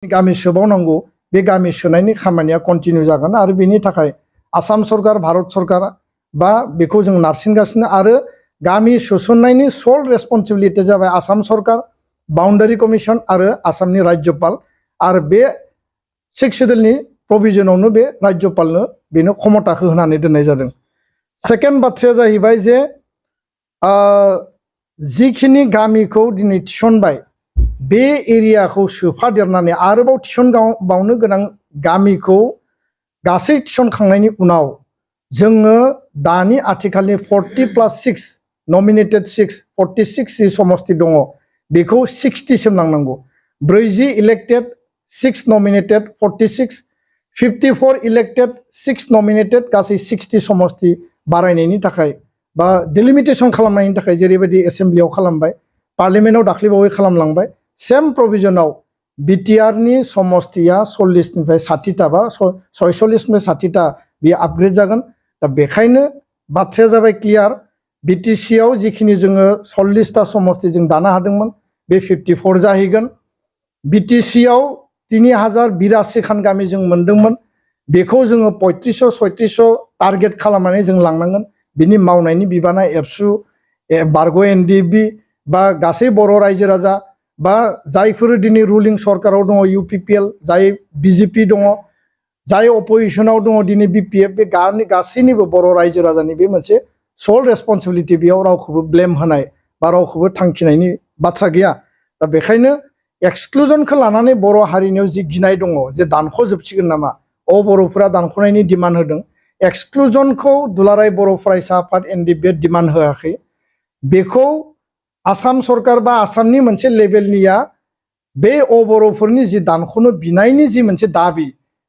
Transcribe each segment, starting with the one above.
गामि सोबावनांगौ बे गामि सोनायनि खामानिया कन्टिनिउ जागोन आरो बेनि थाखाय आसाम सरकार भारत सरकार बा बेखौ जों नारसिनगासिनो आरो गामि सोसननायनि सल रेसपन्सिबिलिटि जाबाय आसाम सरकार बाउन्डारि कमिसन आरो आसामनि राज्यपाल आरो बे 6 शेड्यूलनि प्रभिजनावनो बे राज्यपालनो बेनो क्षमताखौ होनानै दोननाय जादों। सेकेन्ड बाथ्राया जाहैबाय जे जिखिनि गामिखौ दिनै थिसनबाय बे एरियाखौ सोफादेरनानै आरोबाव थिसनबावनो गोनां गामिखौ गासै थिसनखांनायनि उनाव जोङो दानि आथिखालनि 40+6 नमिनेटेड 46 जि समस्ति दङ बेखौ 60 सिम लांनांगौ। 40 इलेक्टेड 6 नमिनेटेड 46 54 इलेक्टेड 6 नमिनेटेड गासै 60 समस्ति बारायनायनि थाखाय बा डिलिमिटेशन खालामनायनि थाखाय जेरैबायदि एसेम्ब्लियाव खालामबाय पार्लियामेन्टआव दाख्लैबावै खालामलांबाय सेम प्रभिजनाव बिटिआरनि समस्तिया 40 निफ्राय 60 बा 46 निफ्राय 60 बेयो आपग्रेड जागोन। दा बेखायनो बाथ्राया जाबाय क्लियार बिटिसिआव जिखिनि जोङो 40 समस्ति जों दानो हादोंमोन बे 54 जाहैगोन। बिटिसिआव 3082 खान गामि जों मोनदोंमोन बेखौ जोङो 3500-3600 टारगेट खालामनानै जों लांनांगोन। बिनि मावनायनि बिबाना एबसु बारग' एनडिएफबि बा गासै बर' रायजो राजा बा जायफोर दिनै रुलिं सरकाराव दङ इउपिपिएल जाय बिजेपि दङ जाय अपोजिशनाव दङ दिनै बिपिएफ बे गासैनिबो बर' रायजो राजानि बे मोनसे सल रेसपन्सिबिलिटि बेयाव रावखौबो ब्लेम होनाय बा रावखौबो थांखिनायनि बाथ्रा गैया। दा बेखायनो एक्सक्लुजनखौ लानानै बर' हारिनियाव जि गिनाय दङ जे दानख'जोबसिगोन नामा बर'फोरा दानख'नायनि डिमान्ड होदों एक्सक्लुजनखौ दुलाराय बर' फरायसा आफाद एनडिएफबि डिमान्ड होआखै। बेखौ आसाम सरकार बा आसामनि मोनसे लेभेलनिया बे बर'फोरनि जि दानख'नो बिनायनि जि मोनसे दाबि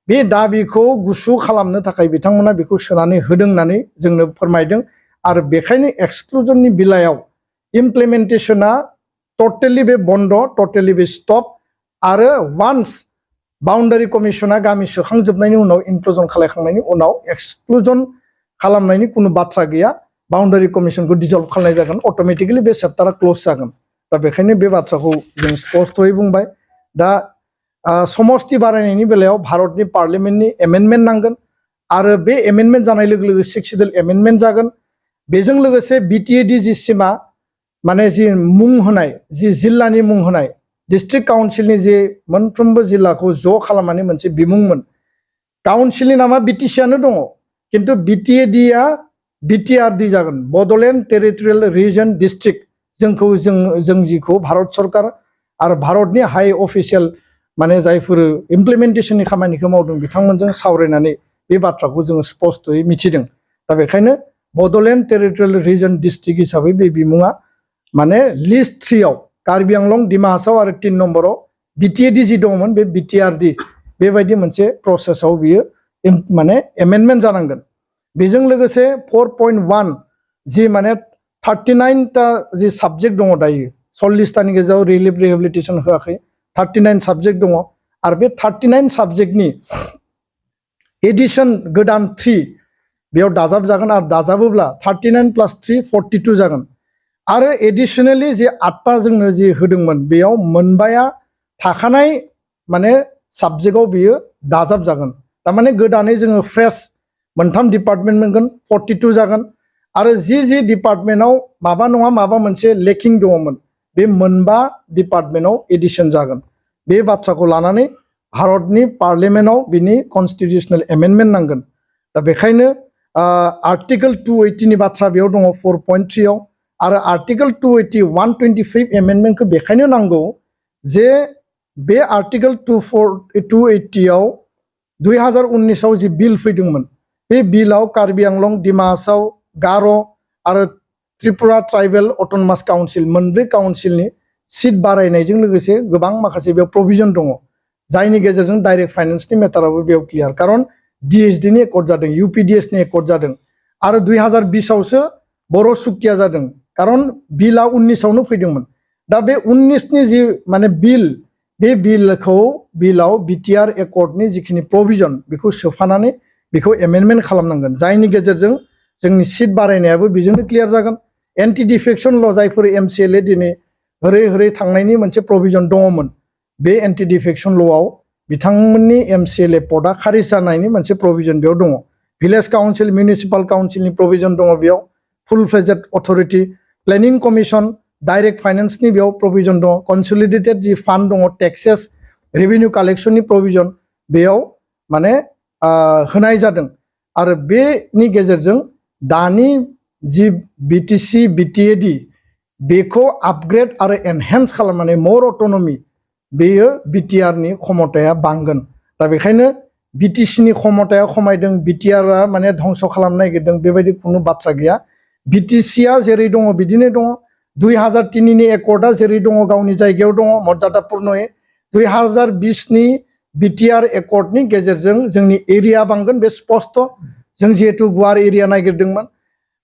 बे दाबिखौ गुसु खालामनो थाखाय बिथांमोना बेखौ सोनानै होदों होननानै जोंनो फोरमायदों आरो बेखायनो एक्सक्लुजननि बेलायाव इमप्लिमेन्टेशना टटेलि बे बन्द टटेलि बे स्टप आरो वान्स बाउन्डारि कमिसना गामि सोखांजोबनायनि उनाव इनक्लुजन खालामखांनायनि उनाव एक्सक्लुजन खालामनायनि कुनु बाथ्रा गैया। बाउन्डारि कमिसनखौ डिजल्भ खालामनाय जागोन अट'मेटिकेलि बे चेप्टारा क्लोज जागोन। दा बेखायनो बे बाथ्राखौ जों स्पष्टयै बुंबाय। दा समस्ति बारायनायनि बेलायाव भारतनि पार्लियामेन्टनि एमेन्डमेन्ट नांगोन आरो बे एमेन्डमेन्ट जानाय लोगो लोगो 6 शेड्यूल एमेन्डमेन्ट जागोन। बेजों लोगोसे बिटिएडि जि सिमा माने जि मुं होनाय जि जिल्लानि मुं होनाय डिस्ट्रिक्ट काउन्सिलनि जे मोनफ्रोमबो जिल्लाखौ ज' खालामनानै मोनसे बिमुंमोन काउन्सिलनि नामा बिटिसिआनो दङ किन्तु बिटिएडिआ बिटिआरडि जागोन बड'लेण्ड टेरिटरियेल रिजन डिस्ट्रिक्ट जों जिखौ भारत सरकार आरो भारतनि हाई अफिसियेल माने जायफोर इमप्लिमेन्टेशननि खामानिखौ मावदों बिथांमोनजों सावरायनानै बे बाथ्राखौ जोङो स्पष्टयै मिथिदों। दा बेखायनो बड'लेण्ड टेरिटरियेल रिजन डिस्ट्रिक्ट हिसाबै बे बिमुङा माने लिस्ट 3 आव कार्बि आंलं डिमा हासाव आरो 3 नम्बराव बिटिएडि जि दंमोन बे बिटिआरडि बेबायदि मोनसे प्रसेसआव बियो माने एमेन्डमेन्ट जानांगोन। बेजों लोगोसे 4.1 जि माने 39टा जि साबजेक्ट दङ दायो 40टानि गेजेराव रिलिफ रिहेबिलिटेसन होआखै 39 साबजेक्ट दङ आरो बे 39 साबजेक्टनि एडिशन गोदान 3 बेयाव दाजाबजागोन आरो दाजाबोब्ला 39+3 42 जागोन आरो एडिशनेलि जे 8टा जोंनो जि होदोंमोन बेयाव मोनबाया थाखानाय माने साबजेक्टआव बियो दाजाबजागोन। थारमाने गोदानै जोङो फ्रेश मोनथाम डिपार्टमेन्ट मोनगोन 42 जागोन आरो जि डिपार्टमेन्टआव माबा नङा माबा मोनसे लेकिं दङमोन बे मोनबा डिपार्टमेन्टआव एडिशन जागोन। बे बाथ्राखौ लानानै भारतनि पार्लियामेन्टआव बिनि कन्स्टिटिउसनेल एमेन्डमेन्ट नांगोन। दा बेखायनो आर्टिकल 280 नि बाथ्रा बेयाव दङ 4.3 आव आरो आर्टिकल 280 125 एमेन्डमेन्टखौ बेखायनो नांगौ जे बे आर्टिकल 280 आव 2019 आव जि बिल फैदोंमोन बे बिलाव कार्बि आंलं डिमा हासाव गार' आरो त्रिपुरा ट्राइबेल अट'नमास काउन्सिल मोनब्रै काउन्सिलनि सिट बारायनायजों लोगोसे गोबां माखासे बेयाव प्रभिजन दङ जायनि गेजेरजों डाइरेक्ट फाइनेन्सनि मेटाराबो बेयाव क्लियार खारन डिएसडिनि एकर्ड जादों इउपिडिएसनि एकर्ड जादों आरो 2020 आवसो बर' सुक्तिया जादों खारन बिलआ 19 आवनो फैदोंमोन। दा बे 19 नि जि माने बे बिलाव बिटिआर एकर्डनि जिखिनि प्रभिजन बेखौ सोफानानै बेखौ एमेन्डमेन्ट खालामनांगोन जायनि गेजेरजों जोंनि सिट बारायनायाबो बेजोंनो क्लियार जागोन। एन्टि डिफेक्शन ल' जायफोर एमसिएलए दिनै हरै थांनायनि मोनसे प्रभिजन दङमोन बे एन्टि डिफेक्शन ल'आव बिथांमोननि MCLA पदआ खारिज जानायनि मोनसे प्रभिजन बेयाव दङ भिलेज काउन्सिल मिउनिसिपाल काउन्सिलनि प्रभिजन दङ बेयाव full fledged authority planning commission direct फाइनेन्सनि बेयाव प्रभिजन दङ कनसलिडेटेड जि फान्ड दङ टेक्सेस रेभिनिउ कालेक्शननि प्रभिजन बेयाव माने होनाय जादों आरो बेनि गेजेरजों दानि जि BTC BTAD बेखौ आपग्रेड आरो एनहेन्स खालामनानै मोर अट'नमि बेयो BTR नि क्षमताया बांगोन दा बेखायनो BTC नि क्षमताया खमायदों BTR आ माने धंस खालामनो नागिरदों बेबायदि खुनु बाथ्रा गैया BTC आ जेरै दङ बिदिनो दङ 2003 नि एकर्डआ जेरै दङ गावनि जायगायाव दङ मर्यादापूर्णयै 2020 नि BTR एकर्डनि गेजेरजों जोंनि एरिया बांगोन बे स्पष्ट जों जिहेतु गुवार एरिया नागिरदोंमोन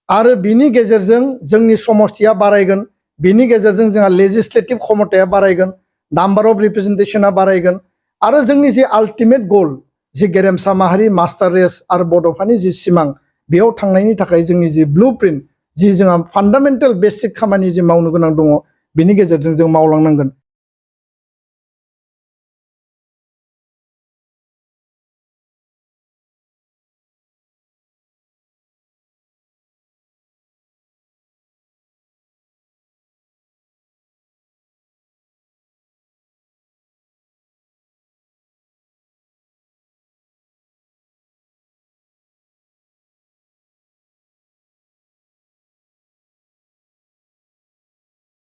आरो बिनि गेजेरजों जोंनि समष्टिया बारायगोन बिनि गेजेरजों जोंहा लेजिस्लेटिभ क्षमताया बारायगोन नाम्बार अफ रिप्रेजेन्टेशना बारायगोन आरो जोंनि जे आल्टिमेट गोल जि गेरेमसा माहारि मास्टार रेस आरो बड'फानि जि सिमां बेयाव थांनायनि थाखाय जोंनि जि ब्लुप्रिन्ट जि जोंहा फान्डामेन्टेल बेसिक खामानि जि मावनो गोनां दङ बिनि गेजेरजों जों मावलांनांगोन